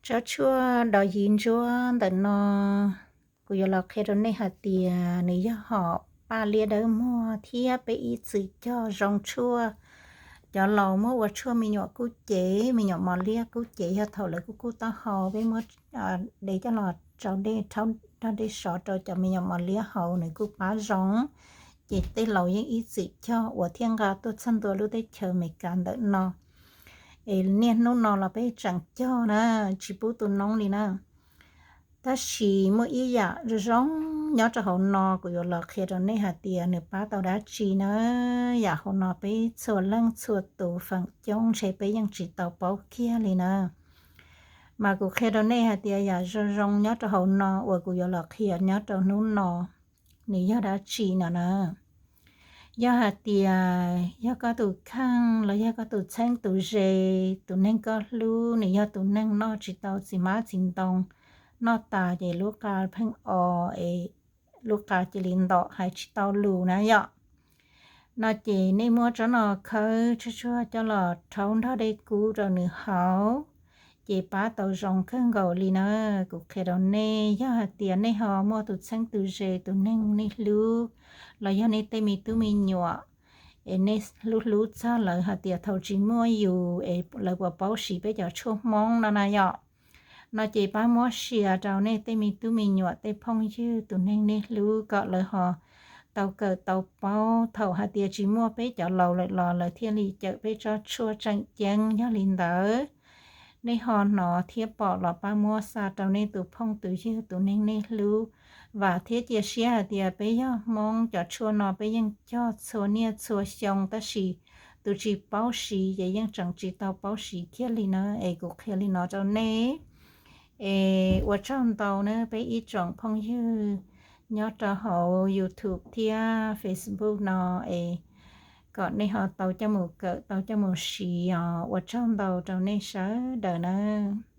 Tsob tshuaj dov yiv ntsuab ntawm no, kuv yuav los qhia rau nej hais tias nws yog hom paj liab dawb muag thiab peb ib txwm cog zoo tshuaj. Cov laus muab ua tshuaj me nyuam kub cev, me nyuam mos liab kub cev yog thaum lawv kuj kub taub hau, peb muab de coj los tsau dej rhaub nrog dej sov rau cov me nyuam mos liab haus nws kuj pab zoo. Ces tej laus yeej ib txwm cog ua thiab nqa tuaj txog ntua lub teb chaws Amelikas ntawm no. Es niaj hnub no los peb tseem cog na, tsis pub tu noob li na. Tab sis muaj ib yam zoo zoo nyob rau hauv no, kuv yuav los qhia rau nej hais tias nws pab tau dab tsi na. Yam hauv no peb txhua leej txhua tus feem coob ntshe peb yeej tsis tau paub kiag li na. Mas kuv qhia rau nej hais tias yam zoo zoo nyob rau hauv no uas kuv yuav los qhia nyob rau hnub no, nws yog dab tsi no na. Yog hais tias yog koj tus kheej los yog koj tus txheeb tus ze, tus neeg koj hlub nws yog tus neeg noj tsis tau txiv hmab txiv ntoo, noj tas ces lub qa pheej o, es lub qa cia li ntom hais tsis tau lus na yom. No ces nej muab tsob no khawb tshuaj tshuaj coj los rhaub nrog dej kub rau nws haus, ces pab tau zoo kawg nkaus li na. Kuv qhia rau nej, yog hais tias nej ho muaj tus txheeb tus ze, tus neeg nej hlub, los yog nej tej me tub me nyuam, es nej hlub hlub txog lawv hais tias thaum tsis muaj yus es lawv puas paub siv peb cov tshuaj Hmoob no na yom. No ces pab muab share rau nej tej me tub me nyuam, tej phooj ywg, tus neeg nej hlub kom lawv ho tau kawm tau paub, thaum hais tias tsis muaj peb cov laus lawm los lawv thiaj li cawm peb tsob tshuaj tseem ceeb. Yog li ntawd, nej ho hnov thiab pom los pab muab xa rau nej tus phooj tus ywg, tus neeg nej hlub. Vam thiab cia siab hais tias peb yog Hmoob, cov tshuaj no peb yeej cog txhua niaj txhua xyoo, tab sis tus tsis paub siv ces yeej tseem tsis tau paub siv kiag li na. Es kuv qhia li no rau nej. Es ua tsaug ntau na peb ib tsoom phooj ywg nyob rau hauv YouTube thiab Facebook no, es kom nej ho tau coj mus kawm, tau coj mus siv os. Ua tsaug ntau rau nej sawv daws nawb.